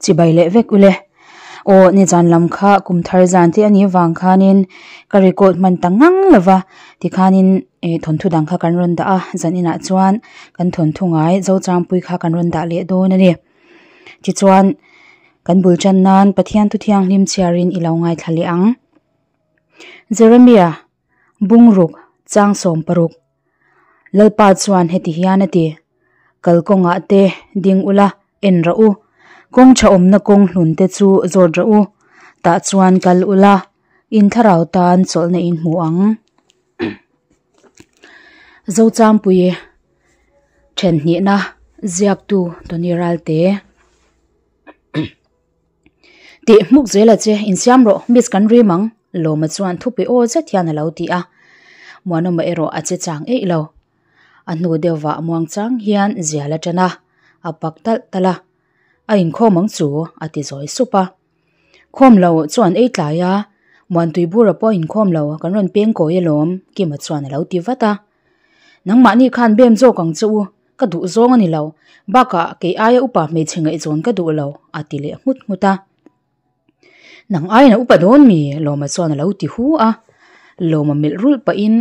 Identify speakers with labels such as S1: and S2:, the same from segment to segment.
S1: Chibai leh vek ule. Aw nizan lam kha kum thar zan te anih vang khanin ka record hman ta ngang lova tikhanin eh thawnthu dang kha kan rawn dah a zan inah chuan kan thawnthu ngai Zochangpui kha kan rawn dah leh dawn a ni. Tichuan kan bul tan nan Pathian thu thianghlim chhiarin i lo ngaithla leh ang. Jeremiah bungruk chang 16 Lalpa chuan heti hian a ti, Kalkawngah te ding ula en rawh u, kawng tha awmna kawng hlun te chu zawt rawh u, tah chuan kal ula, in thlarau tan chawlhna in hmu ang. Zochangpui Thenhnihna Ziaktu Tony Ralte. Tih hmuk zel a che, insiam rawh, miss kan rim ang, Lawma chuan thupe aw zet hian a lo ti a. Muanawma erawh a che chang eih lo. A hnu deuhvah muang chang hian zial a tan a, a pak talh talh a. A inkhawm ang chu, a ti zawi sup a. Khawm lo chuan ei tlai a, Muantui bura pawh a inkhawm lo, kan rawn peng kawi alawm, Kima chuan a lo ti vat a. Nangmahni khan bem zawk ang che u, Ka duh zawng a ni lo, bakah kei aia upa hmeichhe ngaihzawn ka duh lo, a ti leh nghut nghut a. Nang aiin a upa dawn mi? Lawma chuan a lo ti hu a. Lawma melh rulh pahin,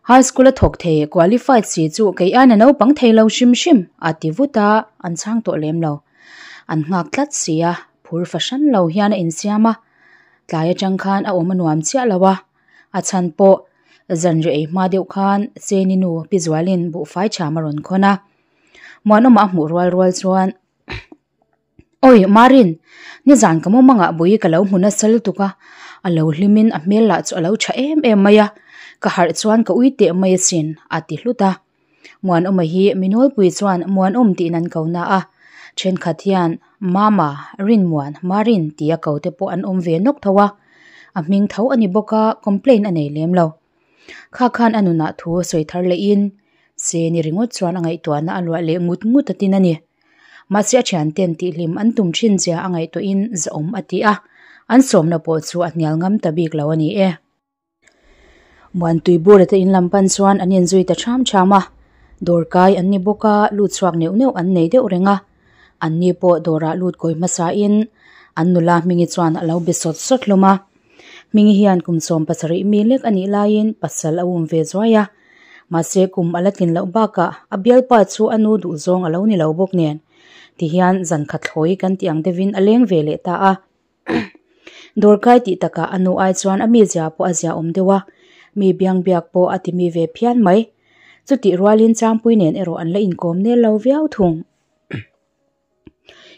S1: High school a thawk thei, qualified si chu kei aiin a naupang thei lo hrim hrim, a ti vut a, an chhang tawh lem lo. An nghak tlat si a, phur fahran lo hian a insiam a. Tlai atang khan a awm a nuam chiah lo a, A chhan pawh zanriah ei hma deuh khan Cheni nu Pi Zualin buhfai chham a rawn khawn a. Muanawma a hmuh rual rual chuan Awi Marin, nizan ka mumangah bui ka lo hmu nasa lutuk a, a lo hlimin a hmel lah chu a lo tha em em mai a, ka harh chuan ka ui teh mai asin a ti hlut a. Muanawma hi Minawlpui chuan Muanawm tiin an ko na a, thenkhat hian Mama, Rinmuan, Marin tia ko te pawh an awm ve nawk tho a, a hming tho a ni bawk a, complain a nei lem lo. Kha khan a nunah thu a sawi thar lehin se ni ringawt chuan a ngaihtuahna a luah leh ngut ngut a tin a ni. Mahse a thianten tihhlim an tum thin zia a ngaihtuahin zahawm a ti a, an sawmna pawh chu a hnial ngam ta bik lo a ni e. Muantui bur te in lam pan chuan an inzui ta ṭham ṭham a, dawr kai an ni bawk a, lut chhuak neuh neuh an nei deuh reng a, an ni pawh dawrah lut kawi hmasa in an nula Hmingi chuan a lo be sawt sawt hlawm a. Hmingi hian kum 17 mi lek a nih laiin pasal a um ve zuai a, mahse kum a la tlin loh bakah a bialpa chu a nu duhzawng a lo ni lo bawk nen tihian zan khat thlawi kan tih ang deuhin a leng ve leh ta a. Dawrkai tih takah a nu ai chuan a mizia pawh a zia awm deuh a, mi biang biak pawh a ti mi ve phian mai. Chutih rualin Changpui nen erawh an la inkawm nel lo viau thung.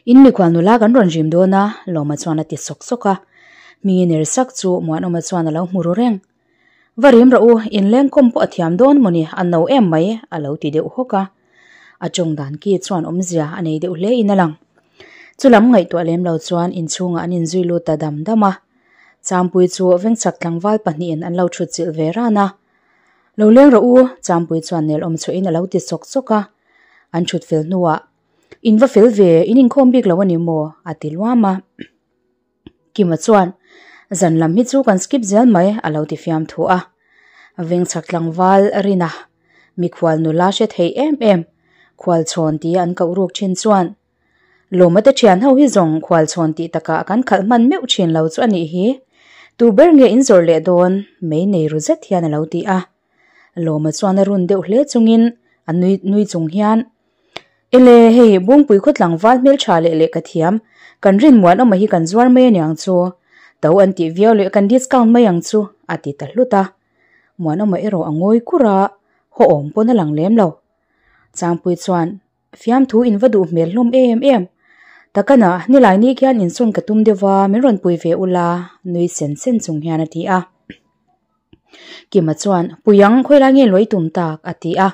S1: In mikhual nula kan rawn rim dawn a, Lawma chuan a ti sawk sawk a. Hmingi ner sak chu Muanawma chuan a lo hmu ru reng. Va rim rawh u, inlengkawm pawh a thiam dawn mawni, a no em mai, a lo ti deuh hawk a. A tawng dan ki chuan awmzia a nei deuh hle in a lang. Chulam ngaihtuah lem lo chuan inchhungah an inzui lut ta dam dam a. Champui chu vengchak tlangval pahnihin an lo thut chilh ve ran a. Lo leng rawh u, Champui chuan nel awm chhuahin a lo ti chawk chawk a. An thut fel hnuah, In va fel ve, in inkhawm bik lo a ni maw? a ti luam a. Kima chuan, Zan lam hi chu kan skip zel mai, a lo ti fiam thu a. Vengchhak tlangval Rina, mikhual nula hre thei em em, khualchhawn tia an koh ruk thin chuan, Lawma te thian ho hi zawng khualchhawn tih takah kan khalh hman meuh thin lo chu a nih hi. Tu ber nge in zawrh leh dawn? Mei nei ru zet hian a lo ti a. Lawma chuan a run deuh hle chungin a nui nui chung hian, Ele, hei Bungpui khaw tlangval hmeltha leh lehkha thiam, kan rin muanawma hi kan zuar mai aniang chu, to an tih viau leh kan discount mai ang chu, a ti ta hlut a. Muanawma erawh a ngawi kur a, haw awm pawn a lang lem lo. Changpui chuan, Fiamthu in va duh hmel hlawm em em. Takana, nilai ni khian insawn ka tum deuh va, min rawn pui ve ula, nui sen sen chung hian a ti a. Kima chuan, Puiang, khawilai nge luai tum tak? a ti a.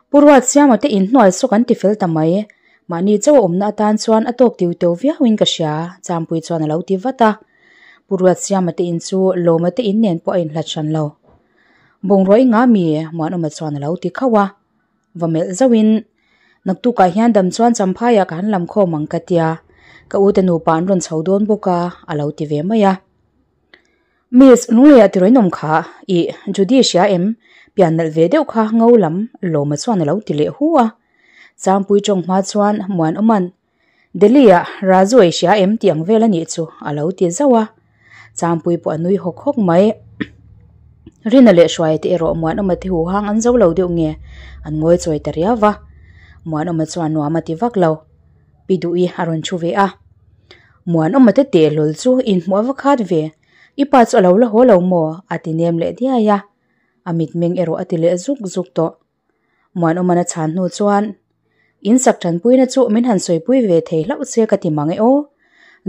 S1: Pu Ruatsiama te inhnuai saw kan ti fel ta mai. Mahni chauh a awmna atan chuan a tawk tiu teu viauin ka hria, Champui chuan a lo ti vat a. Pu Ruatsiama te in chu Lawma te in nen pawh a inhlat hran lo. Bungrua i ngah mi? Muanawma chuan a lo ti khauh a. Va melh zauhin, Naktukah hian dam chuan Champhaiah ka han lam khawm ang ka tia, ka u te nupa an rawn chho dawn bawk a, a lo ti ve mai a. Miss, Lungleiah tiraw in awm kha? Ih, Judy hria em? Pian nalh ve deuh kha ngo lam Lawma chuan a lo ti leh hu a. Changpui tawng hma chuan Muanawma'n, Delhi ah Raju ei hria em tih ang vel a nih chu a lo ti zauh a. Changpui pawh a nui hawk hawk mai. Rina leh Hruaia te erawh Muanawma te huhang an zo lo deuh nge an ngawi chawi ta riau va. Muanawma chuan nuam a ti vak lo. Pi Duhi a rawn thu ve a. Muanawma te tehlawl chu inhmuh a va khat ve. I pa chu a lo la haw lo maw? a ti nem leh diai a. A mitmeng erawh a ti leh zuk zuk tawh. Muanawmana chhan hnu chuan, In sak tanpuina chu min han sawipui ve thei hlauh che ka ti mang e aw.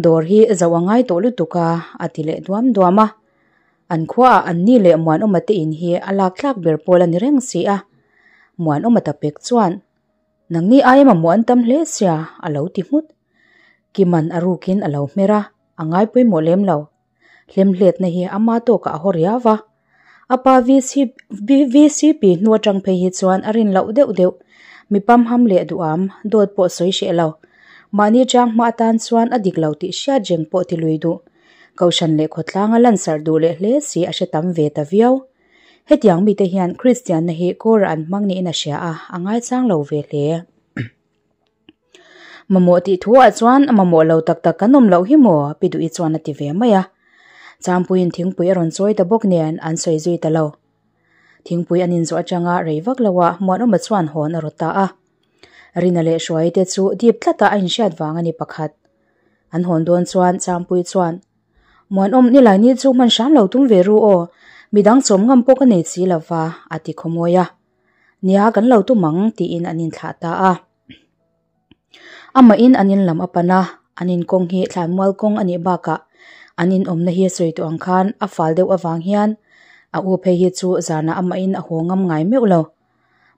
S1: Dawr hi zoh a ngai tawh lutuk a, a ti leh duam duam a. An khuaah an ni leh Muanawma te in hi a lak thlak ber pawl a ni reng si a. Muanawma ta pek chuan, Nangni aia mamawh an tam hle sia, a lo ti nghut. Kiman a rukin a lo hmer a, a ngai pawimawh lem lo. Hlemhletna hi ama tawkah a haw riau va. A pa VCP hnu atang phei hi chuan a rin loh deuh deuh. Mi pamham leh duham, dawt pawh sawi hreh lo. Mahni chang hma atan chuan a dik lo tih hriat reng pawh ti lui duh. Kohhran leh khawtlanga lansarh duh leh hle si a hre tam ve ta viau. Hetiang mite hian Kristianna hi kawrah an hmang niin a hria a, a ngaichang lo ve hle. Mamawh tih thu ah chuan a mamawh lo tak tak kan awm loh hi maw? Pi Duhi chuan a ti ve mai a. Changpuiin thingpui a rawn chawi ta bawk nen an sawi zui ta lo. Thingpui an inzawh atanga rei vak lo a Muanawma chuan hawn a rawt ta a. Rina leh Hruaii te chu dip tlata a inhriat vang a ni pakhat. An hawn dawn chuan Changpui chuan, Muanawm nilai ni chu hman hram lo tum ve ru aw, midang chawm ngam pawh ka nei si lo va, a ti khawmawi a. Nia kan lo tum ang tiin an inthlah ta a. Amahin an in lam a pan a, an in kawng hi thlanmual kawng a nih bakah an in awmna hi sawi tawh ang khan a fal deuh avang hian a u phei hi chu zanah amahin a haw ngam ngai meuh lo.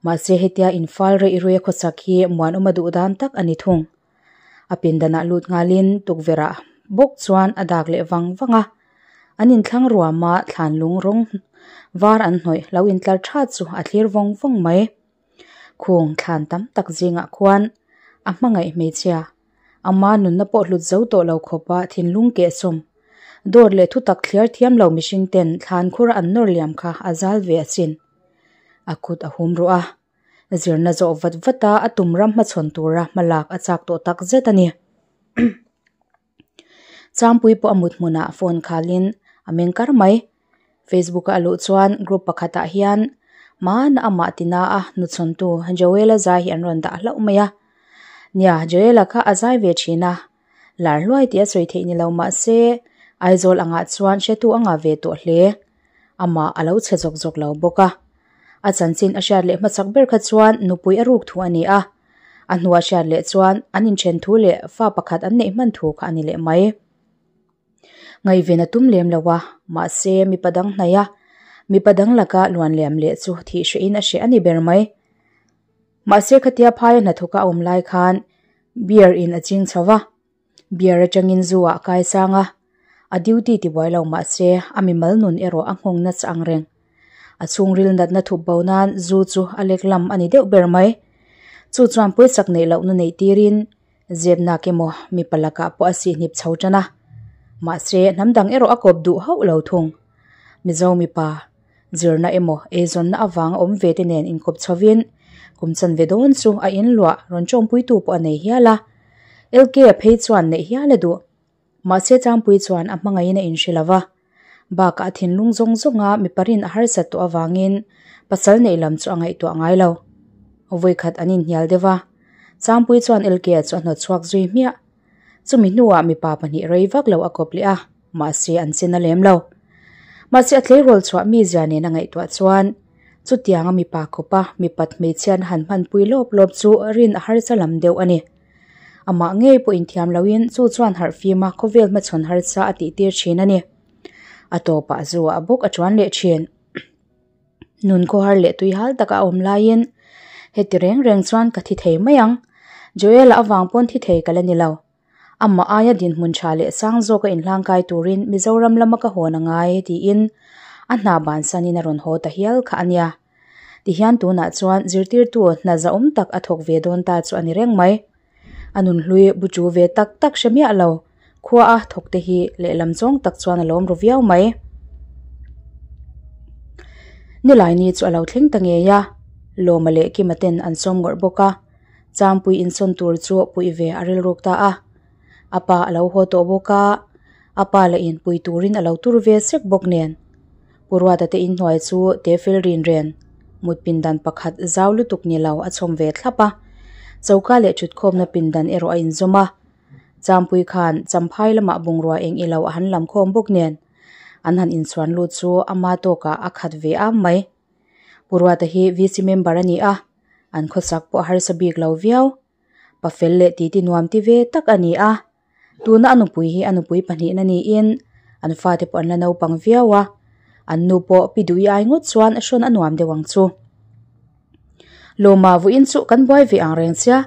S1: Mahse hetia in fal reih rui a khawsak hi muanawma duh dan tak a ni thung. A pindanah lut nghalin tukverh ah bawk chuan a dak leh vang vang a, an inthlang ruama thlan lung rawng var an hnawih lo intlar tha chu a thlir vawng vawng mai. Khung thlan tam tak zingah khuan a hmangaih hmeichhia, ama nunna pawh hlut zo tawh lo khawpa thinlung kehsawm, dawt leh thutak thliar thiam lo mihring ten thlan khur an nawr liam kha a zal ve asin. A kut a hum ruh a, zirna zawh vat vat a a tum ram hmachhawn tura hmalak a chak tawh tak zet a ni. Changpui pawh a mut hmunah phone khalin a meng kar mai. Facebook a luh chuan group pakhatah hian hmana amah tina a hnuchhawntu Joel-a zai hi an rawn dah hlauh mai a. Nia, Joel-a kha a zai ve thin a, lar hluai tih a sawi theih ni lo mah se Aizawl angah chuan hretu a ngah ve tawh hle. Amah a lo chhe zawk zawk lo bawk a. A chanchin a hriat leh hmasak ber kha chuan nupui a ruk thu a ni a. A hnua hriat leh chuan an inthen thu leh fa pakhat an neih hman thu kha a ni leh mai. Ngaihven a tum lem lo a, mahse mipa dang hnaih a, mipa dang laka luan liam leh chu thih hrehin a hreh a ni ber mai. Mahse khatia phaia hnathawka a awm lai khan beer in a ching chho va, beer atangin zu ah a kai sang a, a duty ti buai lo mahse a mimal nun erawh a nghawng nasa ang reng. A chhungril natna thup bo nan zu chu a lek lam a ni deuh ber mai. Chu chuan pawisak neih lohna neih tirin Zepnak emaw mipa lakah pawh a sihhnip chho tan a, mahse hnam dang erawh a kawp duh hauh lo thung. Mizo mipa, zirna emaw eizawnna avanga awm ve te nen inkawp chhovin kum chanve dawn chu a inluah rawn tawngpuitu pawh a nei hial a, LK a phei chuan neih hial a duh. Mahse Changpui chuan a hmangaihin a inhre lo va, bakah a thinlung zawng zawnga mipa rin a harsat tawh avangin pasal neih lam chu a ngaihtuah ngai lo. Vawikhat an inhnial deuh va, Changpui chuan LK-a chu a hnawt chhuak zui hmiah. Chumi hnuah mipa pahnih rei vak lo a kawp leh a, mahse an chin a lem lo. Mahse a tleirawl chhuah mizia nen a ngaihtuah chuan chutianga mipa kawpa mipat hmeichhian han hmanpui lawp lawp chu rin a harsa lam deuh a ni. Amah ngei pawh inthiam loin chu chuan harh fima khawvel hmachhawn harsa a tih tir thin a ni. A tawpah zu ah bawk a chuan leh thin. Nun khawhar leh tui hal taka a awm laiin heti reng reng chuan ka thi thei mai ang. Joel-a avang pawn thi thei ka la ni lo. Amah aia dinhmun tha leh sang zawka inhlangkai turin Mizoram lama ka hawn a ngai tiin a hna bansanin a rawn haw ta hial kha a nia. Tihian tunah chuan zirtirtu hna zahawm tak a thawk ve dawn ta chu a ni reng mai. A nunhlui bu chu ve tak tak hre miah lo, khua a thawk te hi lehlam zawng tak chuan a lawm ru viau mai. Nilaini chu a lo thleng ta ngei a, Lawma leh Kima ten an sawm ngawrh bawk a. Champui insawn tur chu puih ve a rilruk ta a. A pa a lo haw tawh bawk a, a pa lah in pui turin a lo tur ve sek bawk nen. Pu Ruata te inhnuai chu te fel rin ren, mut pindan pakhat zau lutuk ni lo a chhawm ve thlap a. Choka leh thutkhawmna pindan erawh a inzawm a. Champui khan Champhai lamah bungrua eng ilo a han lam khawm bawk nen, an han inchhuan lut chu ama tawkah a khat ve am mai. Pu Ruata hi VC member a ni a, an khawsak pawh a harsa bik lo viau. Pafel leh titi nuam ti ve tak a ni a, tuna a nupui hi a nupui pahnihna niin an fate pawh an la naupang viau a, an nu pawh pi duh i ai ngawt chuan hrawn a nuam deuh ang chu. Lawma vawiin chu kan buai ve ang reng chia,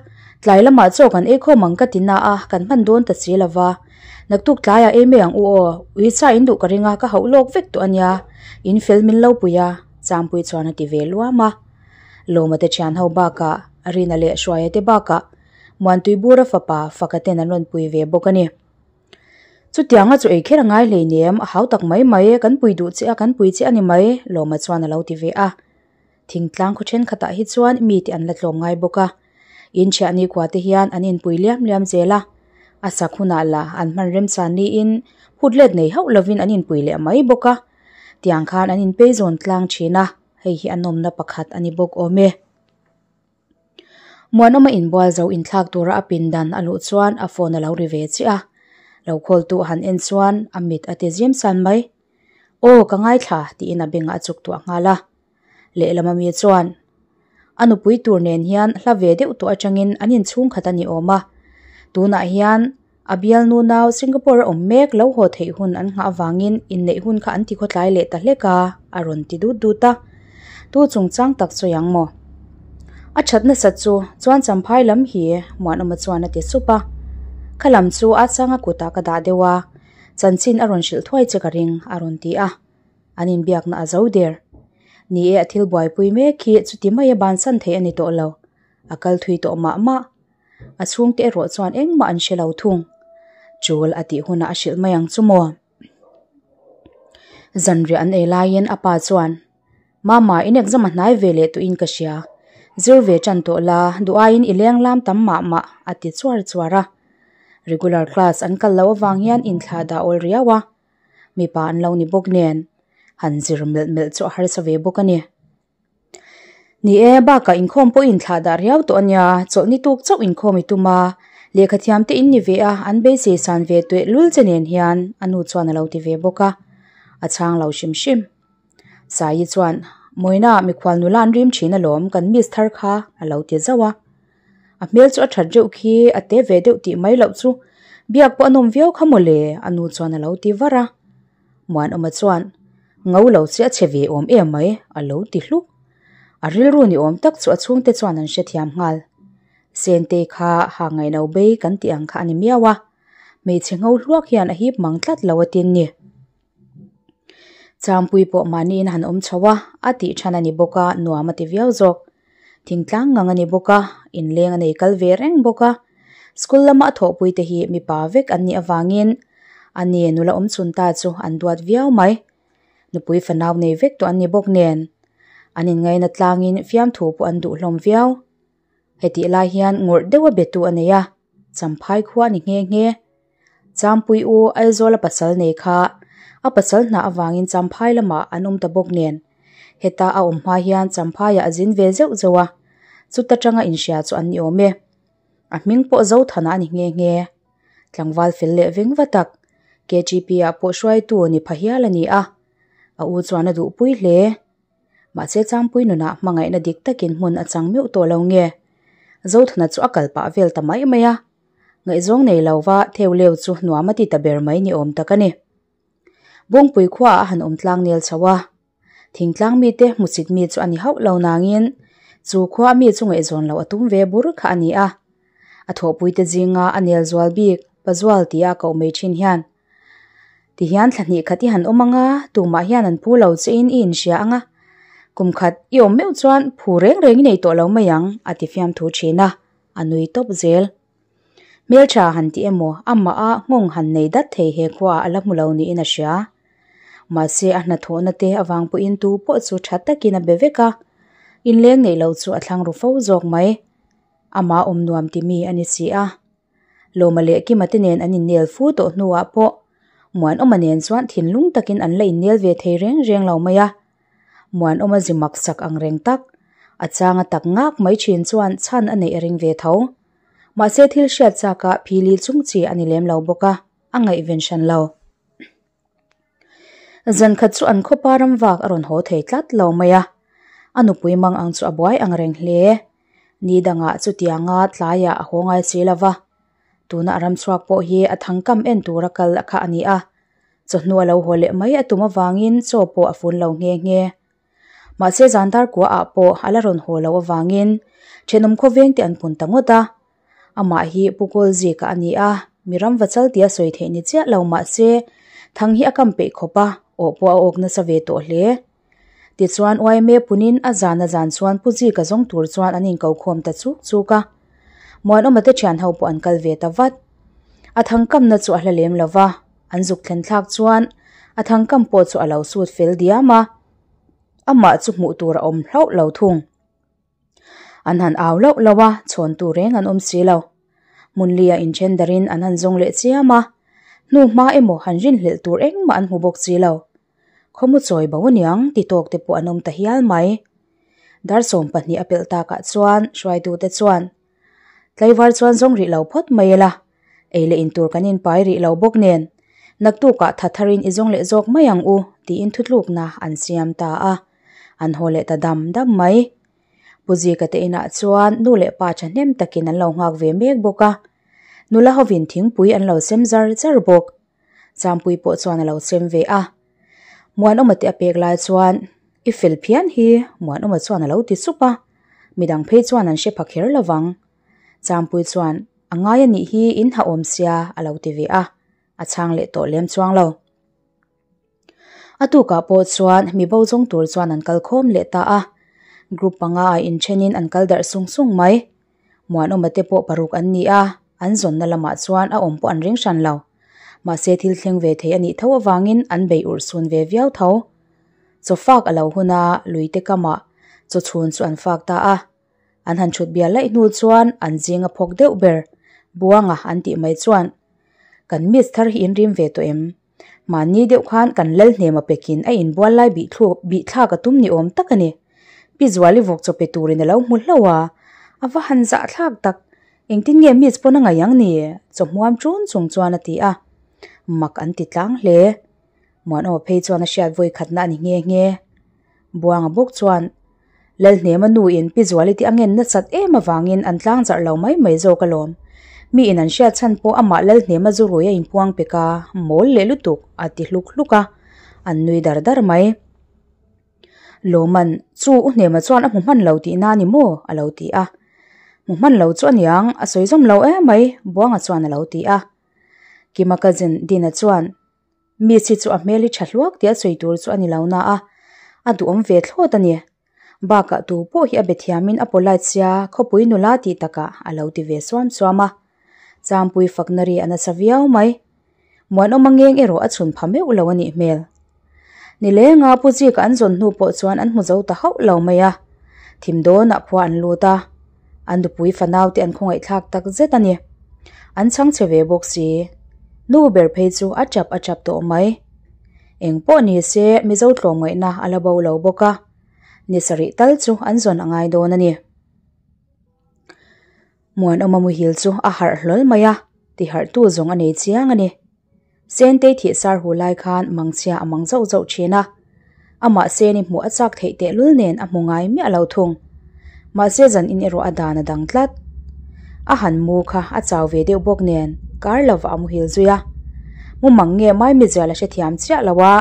S1: tlai lamah chaw kan ei khawm ang ka ti na a, kan hman dawn ta si lova. Naktuk tlaiah ei mai ang u aw, ui cha in duh ka ring a, ka hauh lawk vek tawh a nia, in fel min lo pui a, Changpui chuan a ti ve luam a. Lawma te thian ho bakah, Rina leh Hruaia te bakah Muantui Bura fapa Faka ten an rawn pui ve bawk a ni. Chutianga chu ei kher a ngai hleinem, a hau tak mai mai, kan pui duh che a, kan pui che a ni mai, Lawma chuan a lo ti ve a. Thingtlang khaw thenkhatah hi chuan mite an la tlawm ngai bawk a, in thiah nikhua te hian an inpui liam liam zel a, a sak hunah lah an hman remchan niin phut let nei hauh lovin an inpui leh mai bawk a, tiang khan an inpei zawn tlang thin a, hei hi a nawmna pakhat a ni bawk awm e. Muanawma inbual zo inthlak tura a pindan a luh chuan a phone a lo ri ve chiah a, lo khawltu a han en chuan a mit a ti zim san mai. Aw ka ngaithla tiin a bengah a chuk tuah nghal a. Lehlam ami chuan a nupui tur nen hian hla ve deuh tawh atangin an inchhung khat a ni awm a. Tunah hian a bialnu nau Singapore a awm mek lo haw theih hun an nghah avangin inneih hun kha an ti khawtlai leh ta hlek a, a rawn ti dut dut a. Tu chungchang tak sawi ang maw? A that nasat chu chuan Champhai lam hi Muanawma chuan a ti sup a. Kha lam chu a changa kutah ka dah deuh a. Chanchin a rawn hrilh thuai che ka ring, a rawn ti a. An inbiakna a zo der. Ni e, a thil buaipui mek hi chuti maia bansan theih a ni tawh lo. A kal thui tawh mah mah. A chhungte erawh chuan engmah an hre lo thung. Chul a tih hunah a hrilh mai ang chu maw? Zanriah an ei laiin a pa chuan, Mama, in exam a hnai ve leh tuin ka hria. Zir ve tan tawh la, duh aiin i leng lam tam mah mah, a ti chuar chuar a. Regular class an kal loh avang hian inthlah dah awl riau a, mipa an lo ni bawk nen, han zir melh melh chu a harsa ve bawk a ni. Ni e, bakah inkhawm pawh i inthlah dah riau tawh a nia, chawlhni tuk chauh inkhawm i tum a, lehkha thiam te in ni ve a, an beisei san ve tueh lul che nen hian a nu chuan a lo ti ve bawk a, a chhang lo hrim hrim. Saii chuan, Mawina, mikhual nula an rim thin alawm, kan miss thar kha, a lo ti zauh a. A hmel chu a that reuh khi, a te ve deuh tih mai loh chu biak pawh a nawm viau kha mawle, a nu chuan a lo ti var a. Muanawma chuan, Ngo lo che a chhe ve awm em mai, a lo ti hluk. A rilru ni awm tak chu a chhungte chuan an hrethiam nghal. Sentei kha ha ngaihno bei kan tih ang kha a ni miau a, hmeichhe ngo hluak hian a hip mang tlat lo a tin ni. Changpui pawh mahniin a han awm chho a, a tih than a ni bawk a, nuam a ti viau zawk. Thingtlang ngang a ni bawk a, inleng a nei kal ve reng bawk a. School lama a thawhpui te hi mipa vek an nih avangin a ni nula awm chhun ta chu an duat viau mai. Nupui fanau nei vek tawh an ni bawk nen, an inngaina tlangin fiamthu pawh an duh hlawm viau. Hetih lai hian ngawrh deuha betu a nei a, Champhai khua a ni nghe nghe. Champui u Aizawla pasal nei kha a pasal hna avangin Champhai lamah an awm ta bawk nen, heta a awm hma hian Champhaiah a zin ve zeuh zeuh a, chuta tanga inhria chu an ni awm e. A hming pawh Zothana a ni nghe nghe. Tlangval fel leh veng va tak, KGP ah pawh hruaitu ni pha hial a ni a, a u chuan a duhpui hle. Mahse Changpui nunah hmangaihna dik takin hmun a chang meuh tawh lo nge? Zothana chu a kal pah vel ta mai mai a. Ngaihzawng nei lo va theu leu chu nuam a ti ta ber mai ni awm tak a ni. Bawngpui khuaah a han awm tlang nel chho a. Thingtlang mite hmusit mi chu a ni hauh lo nangin chu khua mi chu ngaihzawn loh a tum ve bur kha a ni a. A thawhpuite zinga a nel zual bik Pazual tia a koh mai thin hian Tihian thla hnih khat i han awm anga, tumah hian an phu lo che in i inhria anga, kum khat i awm meuh chuan phu reng reng i nei tawh lo mai ang, a ti fiamthu thin a, a nui tawp zel. Hmeltha han ti emaw, amah a nghawng han nei dat thei he khuaah a la hmu lo niin a hria. Mahse a hnathawhna te avang pawhin tu pawh chu tha takin a be vek a, inleng neih loh chu a thlang ru fo zawk mai. Ama awm nuam ti mi a ni si a. Lawma leh Kima te nen an innel fu tawh hnuah pawh Muanawma nen chuan thinlung takin an la innel ve thei reng reng lo mai a. Muanawma zi mak sak ang reng tak, a changa tak ngak mai thin chuan chhan a neih a ring ve tho. Mahse thil hriat chaka phili chung chi a ni lem lo bawk a, a ngaihven hran lo. Zan khat chu an khawpa ram vak a rawn haw thei tlat lo mai a, a nupui mang ang chu a buai ang reng hle. Ni dangah chutianga tlaiah a haw ngai si lo va, tuna a ram chhuak pawh hi a thangkam en tura kal kha a ni a, chawhnu a lo haw leh mai a tum avangin chaw pawh a fun lo nghe nghe. Mahse zan dar kua ah pawh a la rawn haw loh avangin thenawm khawveng te an pun ta ngawt a. Amah hi Pu Kawlzika a ni a, mi ram va chal tia sawi theih ni chiah lo mahse thang hi a kam peih khawp a, awh pawh a awk nasa ve tawh hle. Tichuan YMA punin a zan a zan chuan Pu Zika zawng tur chuan an inko khawm ta chuk chuk a. Muanawma te thian ho pawh an kal ve ta vat. A thang kamna chu a hla lem lo va, an zuk thlen thlak chuan a thang kam pawh chu a lo sut fel diam a, amah chu hmuh tur a awm hlauh lo thung. An han au loh loh a, chhawn tur reng an awm si lo. Hmunlia inthen darin an han zawng leh chiam a, hnu hma emaw han rinhlelh tur engmah an hmu bawk si lo. Khawmu chawi bo aniang ti tawk te pawh an awm ta hial mai. Dar 20 a pelh takah chuan hruaitute chuan, Tlaivar chuan zawng rih lo phawt mai ila, ei leh in tur kan inpai rih lo bawk nen, naktukah tha tharin i zawng leh zawk mai ang u tiin thutlukna an siam ta a, an haw leh ta dam dam mai. Pu Zika te inah chuan nu leh pa thahnem takin an lo nghak ve mek bawk a, nula hovin thingpui an lo sem zar zar bawk. Champui pawh chuan a lo sem ve a. Muanawma te a pek lai chuan, I fel phian hi, Muanawma chuan a lo ti sup a. Midang phei chuan an hre pha kher lo vang. Champui chuan, A ngai a nih hi, in ha awm sia, a lo ti ve a. A chhang leh tawh lem chuang lo. A tukah pawh chuan mi bo zawng tur chuan an kal khawm leh ta a. Group panga ah inthenin an kal darh sung sung mai. Muanawma te pawh paruk an ni a, an zawnna lamah chuan a awm pawh an ring hran lo. Mahse thil thleng ve thei a nih tho avangin an bei urh sun ve viau tho. Chaw fak a lo hun a, luite kamah chaw chhun chu an fak ta a. An han thut bial laih hnu chuan an zing a phawk deuh ber, Buanga an tih mai chuan, Kan miss thar hi in rim ve tawh em? Mahni deuh khan kan lal hnema pekin a inbual lai bihthlak a tum ni awm tak a ni. Pi Zuali vawk chaw pe turin a lo hmu hlauh a, a va han zahthlak tak. Engtin nge miss pawn a ngaih ang ni? Chaw hmuam ṭun chung chuan a ti a. Mak an ti tlang hle. Muanawma phei chuan a hriat vawi khatna a ni nghe nghe. Buanga bawk chuan Lalhnema nu in Pi Zuali te a ngen nasat em avangin an tlang zarh lo mai mai zawk alawm. Mi in an hriat chhan pawh amah Lalhnema zu rui a inpuang pek a, mawl leh lutuk a ti hluk hluk a, an nui dar dar mai. Lawman, Chu U Hnema chuan a hmu hman lo tihna a ni maw? a lo ti a. Hmu hman lo chu a niang, a sawi zawm lo em mai, Buanga chuan a lo ti a. Kima cousin Dina chuan, Miss hi chu a hmel hi tha hluak tia sawi tur chu a ni lo na a, a duhawm ve thlawt a ni. Bakah tu pawh hi a be thiamin a polite sia khawpui nula tih takah a lo ti ve suam suam a. Champui fakna ri a nasa viau mai. Muanawma ngeng erawh a chhun pha meuh lo a nih hmel. Nilenga Pu Zika an zawn hnu pawh chuan an hmu zo ta hauh lo mai a. Thim dawnah khua an lut a, an nupui fanau te an khawngaihthlak tak zet a ni. An chhang chhe ve bawk si. Nu ber phei chu a chap a chap tawh mai. Eng pawh ni se Mizo tlawmngaihna a la bo lo bawk a, ni sarih tal chu an zawn a ngai dawn a ni. Muanawma muhil chu a harh hlawl mai a, tiharhtu zawng a nei chiang a ni. Sentei thih sar hu lai khan mangchhia a mang zauh zauh thin a, amah Seni hmuh a chak theih tehlul nen a hmu ngai miah lo thung. Mahse zan in erawh a dan a dang tlat. A han mu kha a chau ve deuh bawk nen kar lovah a muhil zui a. Mu mang nge mai mizial a hrethiam chiah lo a,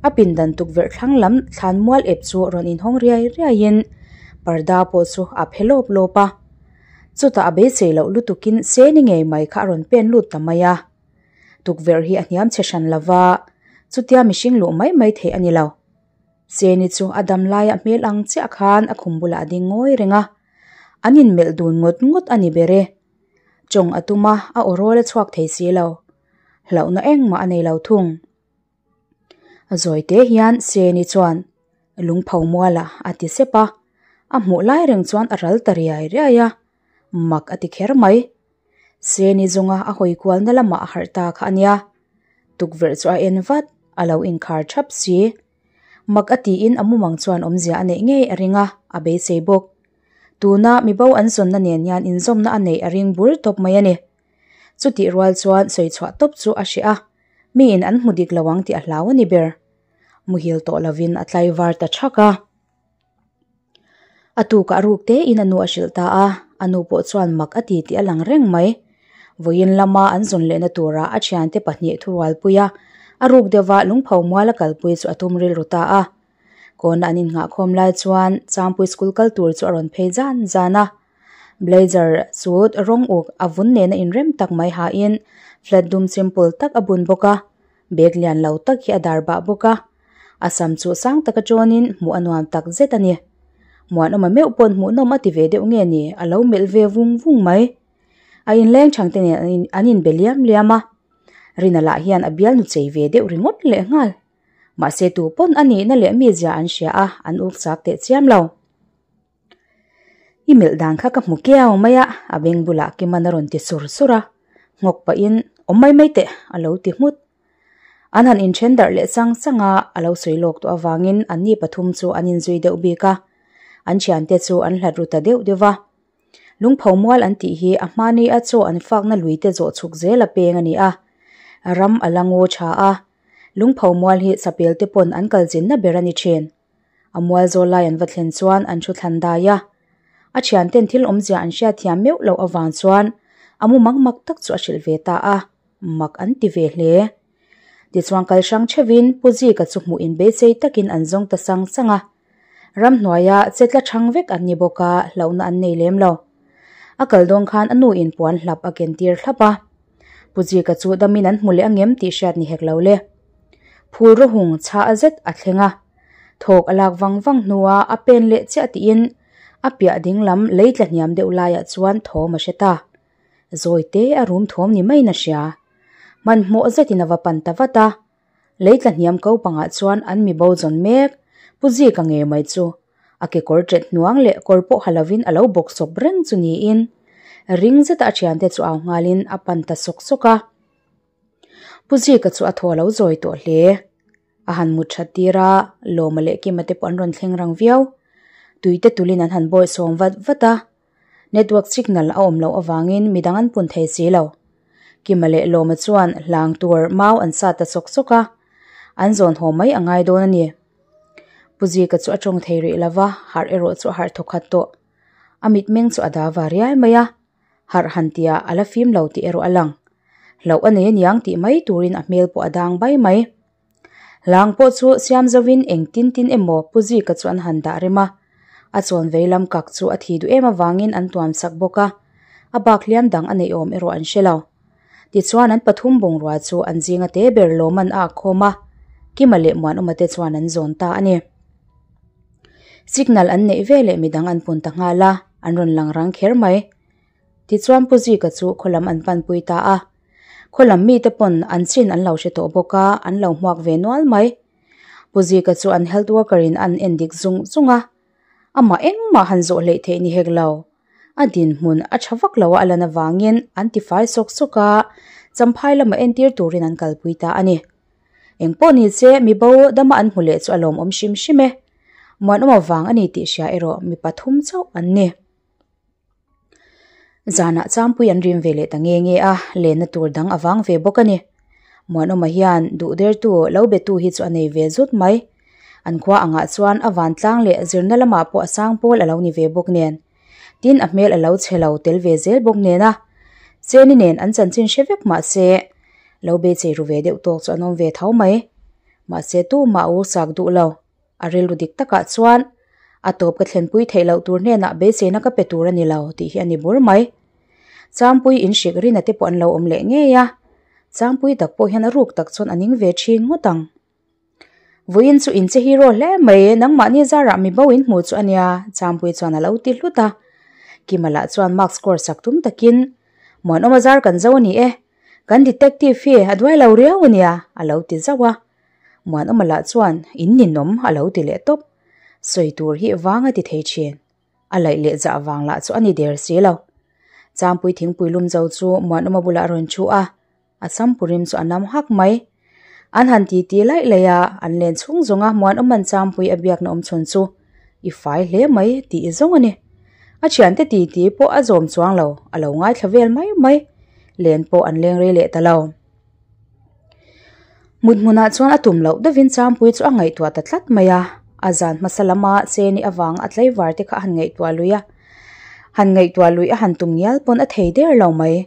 S1: a pindan tukverh thlang lam thlan mual ep chu rawn inhawng riai riaiin parda pawh chu a phe lawp lawp a. Chutah a beisei loh lutukin Seni ngei mai kha a rawn pen lut ta mai a. Tukverh hi a hniam chhe hran lo va, chutia mihring luh mai mai theih a ni lo. Seni chu a dam laia hmel ang chiah khan a khum bulah a ding ngawi reng a, an inmelh dun ngawt ngawt a ni ber e. Chawng a tum a, a aw rawl a chhuak thei si lo. Hlauhna engmah a nei lo thung. Zawi te hian Seni chuan lungpho mualah a ti sep a, a hmuh lai reng chuan a ral ta riai riai a. Mak a ti kher mai. Seni zawnga a hawi kualna lamah a harh ta kha a nia. Tukverh chu a en vat, a lo inkhar thap si. Mak a tiin a mumang chuan awmzia a neih ngei a ring a, a beisei bawk. Tuna mibo an zawnna nen hian inzawmna a neih a ring bur tawp mai a ni. Chutih rual chuan sawi chhuah tawp chu a hreh a, miin an hmu dik lo ang tih a hlau a ni ber. Muhil tawh lovin a tlaivar ta thak a. A tukah ruk tein a nu a hrilh ta a, a nu pawh chuan mak a ti tih a lang reng mai. Vawiin lama an zawn lehna tura a thiante pahnih thurualpui a, a ruk deuhva lungpho mual a kalpui chu a tum rilru ta a. Kawna an innghahkhawm lai chuan Changpui school kal tur chu a rawn phei zan zan a. Blazer chu rawng uk a vun nena inrem tak mai hain flat dum simple tak a bun bawk a, bag lian lo tak hi a dar bah bawk a. A sam chu sang taka tawnin hmuh a nuam tak zet a ni. Muanawma meuh pawn hmuhnawm a ti ve deuh nge ni a lo melh ve vung vung mai. A inleng thangte nen an inbe liam liam a, Rina lah hian a bialnu chei ve deuh ringawt lehnghal. Mahse tu pawn a nihna leh mizia an hria a, an uk chak teh chiam lo. I melh dan kha ka hmu kiau mai a, a beng bulah Kiman a rawn ti sur sur a, nghawk pahin awm mai mai teh a lo ti nghut. An han inthen darh leh chang chang a, a lo sawi lawk tawh avangin anni pathum chu an inzui deuh bik a, an thiante chu an hlat ru ta deuh deuh va. Lungpho mual an tih hi a hmani a chaw an fakna lui te zawh chhuk zel a peng a ni a, ram a la ngaw tha a, lungpho mual hi chapel te pawn an kal zinna ber a ni thin. A mual zawl lai an va thlen chuan an thu thlan dai a. A thianten thil awmzia an hriat thiam meuh loh avang chuan a mu mak mak tak chu a hrilh ve ta a, mak an ti ve hle. Tichuan kal hrang theuhin Pu Zika chu hmuh inbeisei takin an zawng ta sang sang a. Ramhnuaia che tla thang vek an ni bawk a, hlauhna an nei lem lo. A kal dawn khan a nu in puan hlap a ken tir thlap a. Pu Zika chu damin an hmu leh angem tih hriat ni hek lo le. Phul rawhung chhah zet a thleng a. Thawk a lak vang vang hnua a pen leh chiah tiin a piah ding lam lei tla hniam deuh laiah chuan thawm a hre ta. Zawi te a rum thawm ni maiin a hria. Hmanhmawh zetin a va pan ta vat a. Lei tla hniam ko pangah chuan an mi bo zawn mek. Pu Zika nge mai chu a kekawr ṭet hnuang leh kawr pawh ha lovin a lo bawk sawp reng chu niin ring zeta a ṭhiante chu au nghalin a pan ta sawk sawk a. Pu Zika chu a thaw a lo zawi tawh hle. A han mut that tir a, Lawma leh Kima te pawh an rawn thleng rang viau. Tuite tulin an han bawi sawm vat vat a. Network signal a awm loh avangin midang an pun thei si lo. Kima leh Lawma chuan hlang tur mau an sat ta sawk sawk a, an zawn haw mai a ngai dawn a ni. Pu Zika chu a tawng thei rih lo va, harh erawh chu a harh thawkhat tawh. A mitmeng chu a da va riai mai a, harh han tia a la fim lo tih erawh a lang. Hlauh a nei aniang tih mai turin a hmel pawh a dang bai mai. Hlang pawh chu siam zovin eng tin tin emaw Pu Zika chu an han dah rem a. A chawn vei lam kak chu a thi duh em avangin an tuam sak bawk a, a bak hliam dang a neih awm erawh an hre lo. Tichuan an pathum bungrua chu an zinga te ber lawman a akhawm a, Kima leh Muanawma te chuan an zawn ta a ni. Signal an neih veleh midang an pun ta nghal a, an rawn lang rang kher mai. Tichuan Pu Zika chu khawlam an panpui ta a. Khawlam mite pawn an chin an lo hre tawh bawk a, an lo hmuak ve nual mai. Pu Zika chu an health worker in an en dik zung zung a, amah engmah han zawh hleih theih ni hek lo. A dinhmun a tha vak lo a a lan avangin an tifai sawk sawk a, champhai lama entir turin an kalpui ta a ni. Engpawh ni che mibo dama an hmu leh chu a lawmawm hrim hrim e. Muanawm avang a ni tih hria erawh mi pathum chauh an ni. Zanah changpui an rim ve leh ta nge nge a, lenna tur dang a vang ve bawk a ni. Muanawma hian duh dertu lo betu hi chu a nei ve zut mai. An khua angah chuan a vantlang leh zirna lamah pawh a sang pawl a lo ni ve bawk nen. Tin a hmel a lo chhe lo tel ve zel bawk nen a. Cheni nen an chanchin hre vek mah se lo beichei ru ve deuh tawk chu an awm ve tho mai. Mahse tumah a u sak duh lo. A rilru dik takah chuan a tawp ka thlenpui theih loh tur hnenah beiseina ka pe tur a ni lo tih hi a ni bur mai. Changpui inhrik rina te pawh an lo awm leh ngei a, Changpui tak pawh hian a ruk tak chuan a ning ve thin ngawt ang. Vawiin chu inche hero hle mai, nangmahni zarah mi bo in hmuh chu a nia, Changpui chuan a lo ti hlut a. Kima lah chuan mark score sak tum takin, Muanawma zar kan zo a ni e, kan detective hi a duai lo riau a nia, a lo ti zauh a. Muanawma lah chuan in ninawm a lo ti leh tawp. Sawi tur hi vang a ti thei thin. A laih leh zah vang lah chu a ni der si lo. Champui thingpui lum zo chu Muanawma bulah a rawn thu a, a sampurim chu a nam hak mai. An han ti ti laih laih a, an len chhung zawnga Muanawma'n Champui a biakna awm chhawn chu i fai hle mai tih zawng a ni. A thiante ti ti pawh a zawm chuang lo, a lo ngaithla vel mai mai. Len pawh an leng rei leh ta lo. Mut hmunah chuan a tum loh deuhin Champui chu a ngaihtuah ta tlat mai a, a zan hmasa lama Cheni avang a tlaivar te kha a han ngaihtuah lui a, han ngaihtuah lui a han tum ngial pawn a thei der lo mai.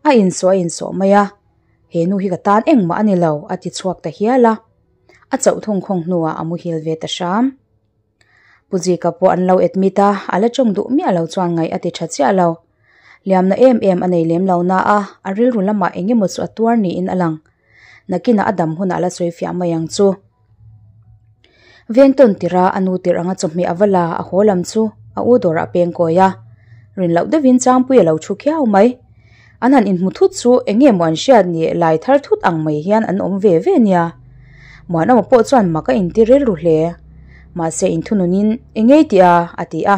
S1: A insawh a insawh mai a, he nu hi ka tan engmah a ni lo a ti chhuak ta hial a, a chauh thung khawng hnuah a muhil ve ta hram. Pu Zika pawh an lo admit a, a la tawng duh miah lo chuan ngaih a ti tha chiah lo. Liamna em em a nei lem lo na a, a rilru lamah eng emaw chu a tuar niin a lang. Nakinah a dam hunah a la sawi fiah mai ang chu. Veng tawn tirh a, a nu tirh anga chawhmeh a va la, a haw lam chu a u dawrah a peng kawi a. Rin loh deuhin Changpui a lo thu khiau mai. An han inhmu thut chu eng nge maw an hriat ni lai thar thut ang mai hian an awm ve ve nia. Muanawma pawh chuan mak a inti rilru hle. Mahse inthununin eng ngei tih a a ti a.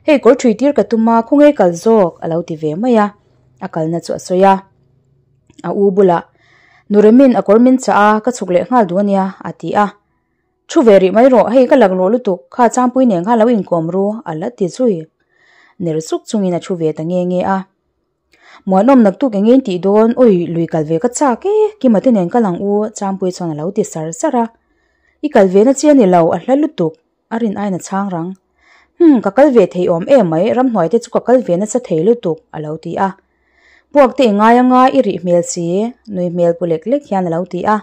S1: Hei kawr thui tir ka tum a, khaw ngei kal zawk a lo ti ve mai a. A kalna chu a sawi a. A u bulah, Nuremin a kawr min chah a, ka chhuk leh nghal duh a nia a ti a. Thu ve rih mai rawh, hei ka laklawh lutuk, kha Changpui nen khan lo inkawm ru a la ti zui. Ner suk chungin a thu ve ta nge nge a. Muanawm naktuk eng nge tih dawn, awi lui kal ve ka chak e, Kima te nen kal ang u, Changpui chuan a lo ti sar sar a. I kal ve na chi a ni lo, a hla lutuk, a rin aiin a chhang rang. Hum, ka kal ve thei awm em mai, ramhnuai te chu ka kal ve nasa thei lutuk, a lo ti a. Puak te i ngai anga i rih hmel si, nui hmel pu lek lek hian a lo ti a.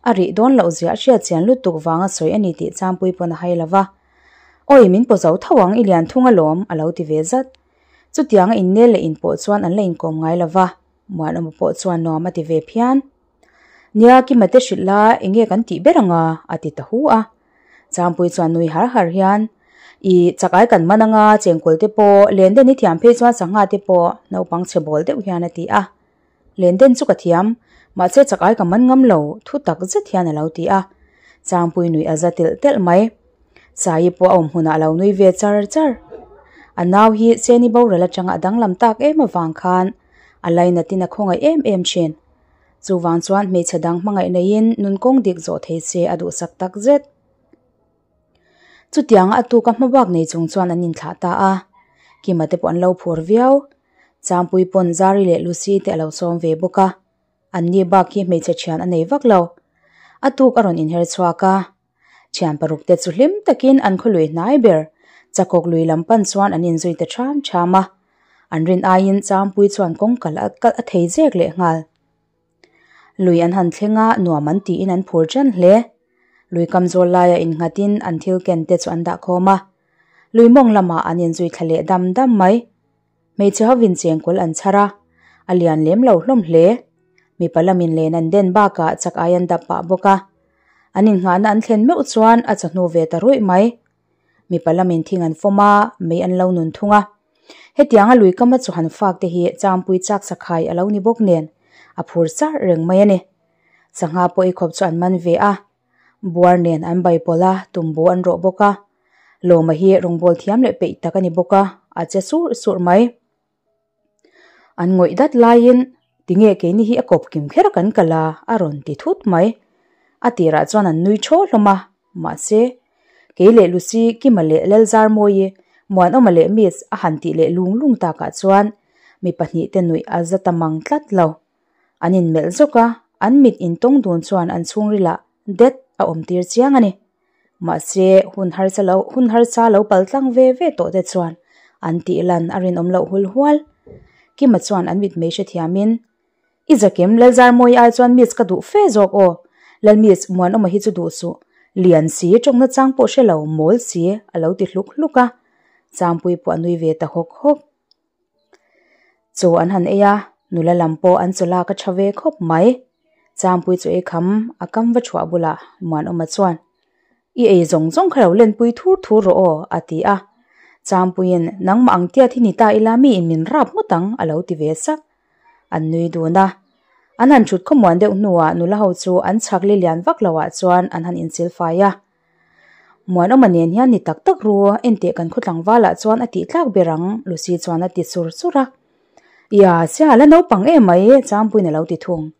S1: A rih dawn loh zia a hriat chian lutuk vanga sawi a ni tih Changpui pawn a hai lo va. Awi, min paw zo tho ang, i lian thung alawm, a lo ti ve zat. Chutianga innel leh inpawh chuan an la inkawm ngai lo va, Muanawma pawh chuan nuam a ti ve phian. Nia, Kima te hrilh la, eng nge kan tih ber anga? a ti ta hu a. Changpui chuan nui har har hian, I chak ai kan man anga, chengkawl te pawh, len den i thiam phei chuan sangha te pawh naupang chhe bawl deuh hian a ti a. Len den chu ka thiam, mahse chak ai ka man ngam lo, thu tak zet hian a lo ti a. Changpui nui a za telh telh mai. Saii pawh a awm hmunah a lo nui ve char char. A nau hi Seni boral atanga a danglam tak em avang khan a lainatin a khawngaih em em thin. Chuvang chuan hmeichhe dang hmangaih neiin nun kawng dik zawh thei se a duhsak tak zet. Chutianga a tuka hma bak nei chung chuan an inthlah ta a, Kima te pawh an lo phur viau. Changpui pawn Zari leh Lucy te a lo sawm ve bawk a, anni bak hi hmeichhe thian a nei vak lo. A tuk a rawn inher chhuak a, thian paruk te chu hlim takin an khaw lui hnai ber Chakawk lui lam pan chuan an inzui ta ṭham ṭham a, an rin aiin Changpui chuan kawngkal a kalh a thei zek leh nghal. Lui an han thleng a, nuam an tiin an phur ṭan hle. Lui kam zawl laia innghatin an thil ken te chu an dah khawm a. Lui mawng lamah an inzui thla leh dam dam mai. Hmeichhe hovin chengkawl an chhar a, a lian lem lo hlawm hle. Mipa lamin len an den bakah chak ai an dap pah bawk a. An innghahna an thlen meuh chuan a chawhnu ve ta ruih mai. Mipa lamin thing an fawm a, mei an lo nun thung a. Hetianga lui kama chu han fak te hi Changpui chak sakhai a lo ni bawk nen a phur char reng mai a ni. Sangha pawh i khawp chu an man ve a, buar nen an bai pawlh a, tumbu an rawh bawk a. Lawma hi rawngbâwl thiam leh peih tak a ni bawk a, a che surh surh mai. An ngawih dat laiin tinge keini hi a kawp kim kher kan kal a a rawn ti thut mai. A tirah chuan an nui thaw hlawm a, mahse kei leh Lucy, Kima leh Lalzarmawi, Muanawma leh Miss a han tih leh lung lung takah chuan mi pahnih te nuih a za ta mang tlat lo. An inmelh zawk a, an mit intawng dun chuan an chhungrilah det a awm tir chiang a ni. Mahse, hun harsa lo hun harsa lo pal tlang ve ve tawh te chuan an tih lan a rinawm loh hul hual. Kima chuan an mitmei hrethiamin, I zakim, Lalzarmawi ai chuan Miss ka duh fe zawk aw. Lal Miss, Muanawma hi chu duh suh. Lian si, tawngna chang pawh hre lo, mawl si, a lo ti hluk hluk a. Changpui pawh a nui ve ta hawk hawk. Chaw an han ei a, nula lam pawh an chaw lak a tha ve khawp mai. Changpui chu ei kham a kam va thuah bulah Muanawma chuan, I ei zawng zawng kha lo lenpui thur thur rawh aw, a ti a. Changpuiin, Nangmah ang tiat hi ni ta ila miin min rap ngawt ang, a lo ti ve sak. An nui dun a. An han thut khawmuan deuh hnuah nula ho chu an chhak li lian vak loah chuan an han insilfai a. Muanawma nen hian ni tak tak ru, enteh kan khaw tlangvalah chuan a tih tlak ber ang, Lucy chuan a ti sur sur a. Ia, sia la naupang em mai, Champuiin a lo ti thung.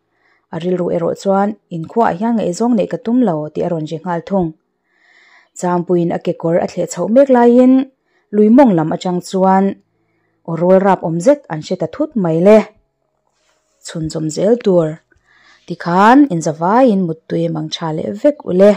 S1: A rilru erawh chuan inkhuaah hian ngaihzawng neih ka tum lo tih a rawn ri nghal thung. Champuiin a kekawr a thleh chhoh mek laiin lui mawng lam atang chuan aw rawl rap awm zet an hre ta thut mai le. Chhunzawm zel tur tikhan inzavaiin muttui mang tha leh vek ule.